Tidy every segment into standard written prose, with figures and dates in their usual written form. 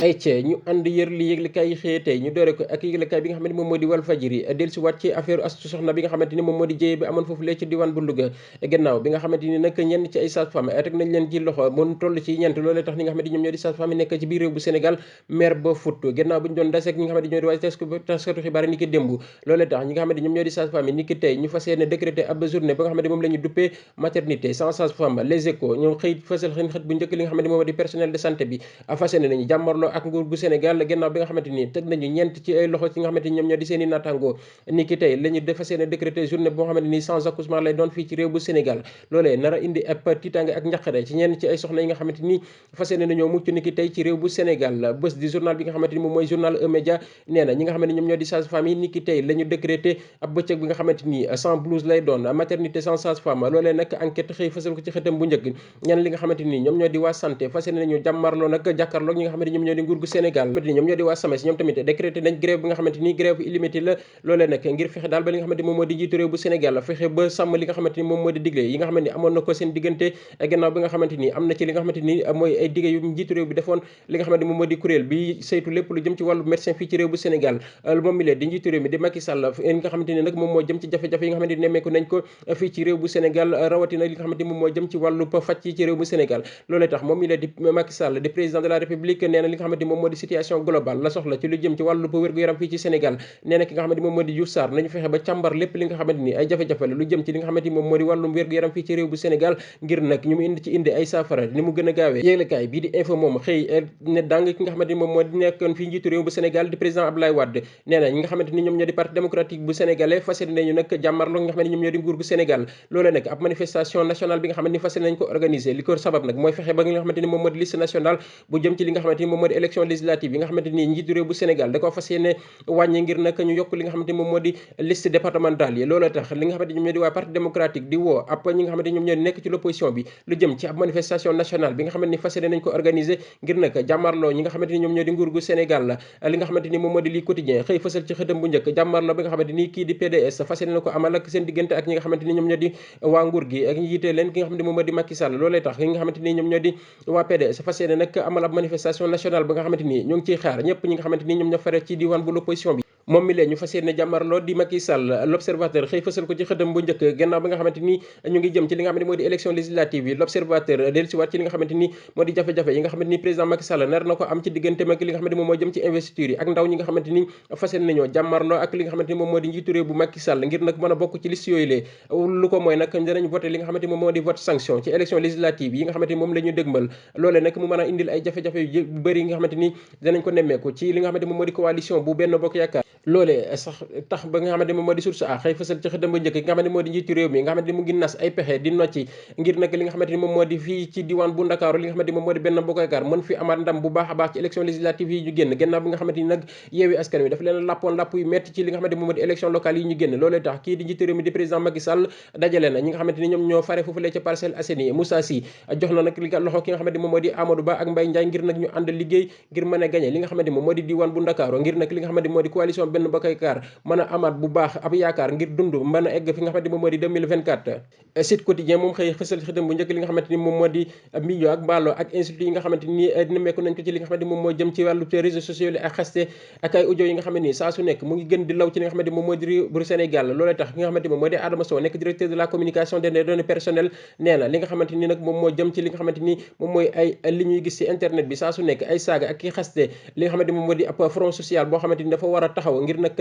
ayca ñu ànd yër li yëglekaay yi xëyee tey ñu doore ko ak yëglekaay bi nga xamante ni moom moo di Walfadjri dellusiwaat ci affaire Astou Sokhna bi nga xamante ni moom moo di jéye bi amoon foofu lee ci diwaan bu Louga gannaaw bi nga xamante ni nag ñenn ci ay sages-femmes teg nañ leen ci loxo mun toll ci ñeent loolee tax ñi nga xamante ni ñoom ñoo di sages-femmes yi nekk ci biir réew bu Sénégal mer ba futt gannaaw bi ñu doon daseek ñi nga xamante ni ñoo di waa taskatu xibaar ni ki démb loolee tax ñi nga xamante ni ñoom ñoo di sages-femmes yi ni ki tey ñu fas yéene décrété ab journée ba nga xamante ni moom la ñu duppee maternité sans sage-femme Les Échos ñoom xëy fësal xët bu njëkk li nga xamante ni moom di personnel de santé bi fas yéene nañu jàmmarloo ak nguur bu Sénégal gannaaw bi nga xamante ni teg nañu ñeent ci ay loxo ci nga xamante ni ñoom ñoo di seen i nattangoo ni ki tey la ñu dafa seen décrété journée boo xamante ni sans accouchement lay doon fii ci réew bu Sénégal loolee nar a indi ab tiitaange ak njaqare ci ñenn ci ay soxna yi nga xamante ni fas yéene nañoo mucc ni ki tey ci réew bu Sénégal bés di journal bi nga xamante ni moom mooy journal E-Média nee na ñi nga xamante ni ñoom ñoo di sage-femme yi ni ki tey la ñu décrété ab bëccëg bi nga xamante ni sans blouse lay doon maternité sans sage-femme loolee nag enquête xëy fësal ko ci xëtam bu njëkk ñenn li nga xamante ni ñoom ñoo di waa santé fas yéene nañu jàmmarloo nag jàkkaarloo ñi nga xamante ni ñoom ñoo di nguur gu Sénégal ñoom ñoo di waa SAMES ñoom tamit décrété nañ grève bi nga xamante ni grève illimité la loolee nag ngir fexe daal ba li nga xamante ni moom moo di njiitu réew bu Sénégal fexe ba sàmm li nga xamante ni moom moo di digle yi nga xamante ni amoon na ko seen diggante gannaaw bi nga xamante ni am na ci li nga xamante ni mooy ay dige yu njiitu réew bi defoon li nga xamante ni moom moo di kuréel bi saytu lépp lu jëm ci wàllu médecin fii ci réew bu Sénégal moom mi lee di njiitu réew mi di Macky Sall li nga xamante ni nag moom moo jëm ci jafe-jafe yi nga xamante ni nemmeeku nañ ko fii ci réew bu Sénégal rawatina li nga xamante ni moom moo jëm ci wàllu faj yi ci réew bu Sénégal loolee tax moom mi lee di Macky Sall di président de la République nee na li nga xamante ni moom moo di situation globale la soxla ci lu jëm ci wàllu wér-gu-yaram fii ci Sénégal nee na ki nga xamante ni moom moo di Diouf Sarr nañu fexe ba càmbar lépp li nga xamante ni ay jafe-jafe la lu jëm ci li nga xamante ni moom moo di wàllum wér-gu-yaram fii ci réew bu Sénégal ngir nag ñu mu indi ay saafara ni mu gën a gaawee yéglekaay bii di info moom xëy ne dàng ki nga xamante ni moom moo di nekkoon fii njiitu réew bu Sénégal di président Abdoulaye Wade nee na ñi nga xamante ni ñoom ñoo di parti démocratique bu sénégalais fas yéene nañu nag jàmmarloo nga xamante ni ñoom ñoo di nguur gu Sénégal loolee nag ab manifestation nationale bi nga xamante ni fas yéene nañ ko organiser li ko sabab nag mooy fexe ba nga xamante ni moom moo di liste nationale bu jëm ci li nga xamante ni moom moo di élection législative yi nga xamante ni njiitu réew bu Sénégal da ko fas yéene wàññi ngir nag ñu yokk li nga xamante ni moom moo di liste départementale yi loolu tax li nga xamante ni ñoom ñoo di waa parti démocratique di woo ab ñi nga xamante ni ñoom ñoo di nekk ci l'opposition bi lu jëm ci ab manifestation nationale bi nga xamante ni fas yéene nañ ko organiser ngir nag jàmmarloo ñi nga xamante ni ñoom ñoo di nguur gu Sénégal la li nga xamante ni moom moo di lii quotidien xëy fësal ci xëtam bu njëkk jàmmarloo bi nga xamante ni kii di PDS fas yéene na ko amal ak seen diggante ak ñi nga xamante ni ñoom ñoo di waa nguur gi ak ñi jiite leen ki nga xamante ni moom moo di Macky Sall loolee tax ñi nga xamante ni ñoom ñoo di waa PDS fas yéene nag amal ab manifestation nationale ba nga xamante ni ñoo ngi ciy xaar ñëpp ñi nga xamante ni ñoom ñoo fare ci diwaan bu l'opposition bi moom mi leen ñu fas yéene jàmmarloo di Macky Sall l'observateur xëy fësal ko ci xëtam bu njëkk gannaaw bi nga xamante ni ñu ngi jëm ci li nga xamante ni moo di élection législative yi l'observateur dellusiwaat ci li nga xamante ni moo di jafe-jafe yi nga xamante ni président Macky Sall nar na ko am ci diggante mag li nga xamante ni moom moo jëm ci investiture yi ak ndaw ñi nga xamante ni fas yéene nañoo jàmmarloo ak li nga xamante ni moom moo di njiitu réew bu Macky Sall ngir nag mën a bokk ci liste yooyu lee lu ko mooy nag danañ voté li nga xamante ni moom moo di vote sanction ci élection législative yi nga xamante ni moom la ñu dëgmal loolee nag mu mën a indil ay jafe-jafe yu bëri yi nga xamante ni danañ ko nemmeeku ci li nga xamante ni moom moo di coalition bu Benno Bokk Yaakaar loolee sax tax ba nga xamante ni moom moo di source a xëy fësal ci xëtam ba njëkk nga xamante ni moo di njiitu réew mi nga xamante ni mu ngi nas ay pexe di nocci ngir nag li nga xamante ni moom moo di fii ci diwaan bu Ndakaaru li nga xamante ni moom moo di Benno Bokk Yaakaar mën fi amaat ndam bu baax a baax ci élection législative yi ñu génn gannaaw bi nga xamante ni nag Yewwi Askan Wi dafa leen làppoon làpp yu metti ci li nga xamante ni moom moo di élection locale yi ñu génn loolee tax kii di njiitu réew mi di président Macky Sall dajale na ñi nga xamante ni ñoom ñoo fare foofu lee ca Parcelles Assainies Moussa Sy jox na nag li loxo ki nga xamante ni moom moo di Amadou Ba ak Mbaye Ndiaye ngir nag ñu ànd liggéey ngir mën a gagné li nga xamante ni moom moo di diwaan bu Ndakaaru ngir nag li nga xamante ni moo di coalition Benno Bokk Yaakaar mën a amaat bu baax ab yaakaar ngir dund mën a egg fi nga xamante ni moom moo di 2024 Sud Quotidien moom xëy fësal xëtam bu njëkk li nga xamante ni moom moo di million ak mbaalo ak insultes yi nga xamante ni nemmeeku nañ ko ci li nga xamante ni moom moo jëm ci wàllu réseaux sociaux yi ak xaste ak ay audio yi nga xamante ni saa su nekk mu ngi gën di law ci li nga xamante ni moom moo di réew bu Sénégal loolee tax ki nga xamante ni moom moo di Adama Sow nekk directeur de la communication des données personnelles nee na li nga xamante ni nag moom moo jëm ci li nga xamante ni moom mooy ay li ñuy gis ci internet bi saa su nekk ay saaga ak ki xaste li nga xamante ni moom moo di ab front social boo xamante ni dafa war a taxaw ngir nag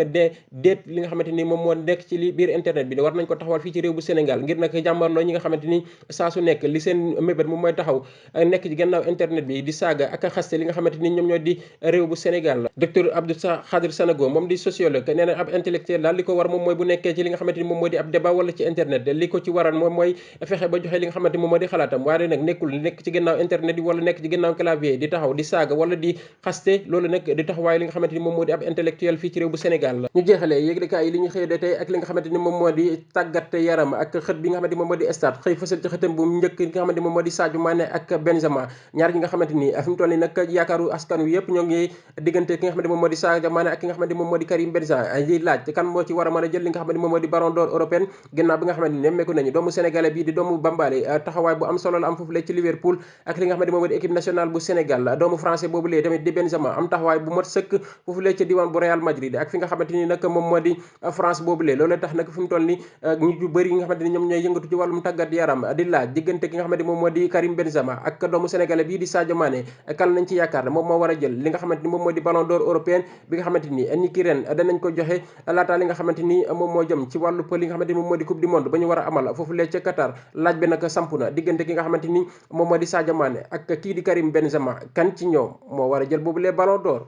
déet li nga xamante ni moom moo nekk ci li biir internet bi war nañ ko taxawal fii ci réew bu Sénégal ngir nag jàmmarloo ñi nga xamante ni saa su nekk li seen mébét moom mooy taxaw nekk ci gannaaw internet bi di saaga ak a xaste li nga xamante ni ñoom ñoo di réew bu Sénégal docteur Abdou Khadir Sanogo moom di sociologue nee na ab intellectuel daal li ko war moom mooy bu nekkee ci li nga xamante ni moom moo di ab débat wala ci internet li ko ci waral moom mooy fexe ba joxe li nga xamante ni moom moo di xalaatam waaye nag nekkul nekk ci gannaaw internet yi wala nekk ci gannaaw clavier di taxaw di saaga wala di xaste loolu nag di taxawaay li nga xamante ni moom moo di ab intellectuel fii ci réew bu bu Sénégal. ñu jeexalee yëglekaay yi li ñu xëy de tey ak li nga xamante ni moom moo di tàggat yaram ak xët bi nga xamante ni moom moo di stade xëy fësal ci xëtam bu njëkk ki nga xamante ni moom moo di Sadio Mané ak Benzema ñaar ñi nga xamante ni fi mu toll nii nag yaakaaru askan wi yëpp ñoo ngi diggante ki nga xamante ni moom moo di Sadio Mané ak ki nga xamante ni moom moo di Karim Benzema di laaj kan moo ci war a mën a jël li nga xamante ni moom moo di ballon d'or européen ginnaaw bi nga xamante ni nemmeeku nañu doomu sénégalais bii di doomu Bambali taxawaay bu am solo la am foofu ci Liverpool ak li nga xamante ni moom moo di équipe nationale bu Sénégal doomu français boobu lee tamit di Benzema am taxawaay bu mat sëkk foofu lee ci diwaan bu Real Madrid ak fi nga xamante ni nag moom moo di France boobu lee loolu tax nag fi mu toll ni ñu ju bëri yi nga xamante ni ñoom ñooy yëngatu ci wàllum tàggat yaram di laaj diggante ki nga xamante ni moom moo di Karim Benzema ak doomu sénégalais bii di Sadio Mané kan nañ ci yaakaar ne moom moo war a jël li nga xamante ni moom moo di ballon d'or européen bi nga xamante ni ki ren danañ ko joxe laataa li nga xamante ni moom moo jëm ci wàllu li nga xamante ni moom moo di coupe du monde ba ñu war a amal foofu lee ca Qatar laaj bi nag samp na diggante ki nga xamante ni moom moo di Sadio Mané ak kii di Karim Benzema kan ci ñoom moo war a jël boobu lee ballon d'or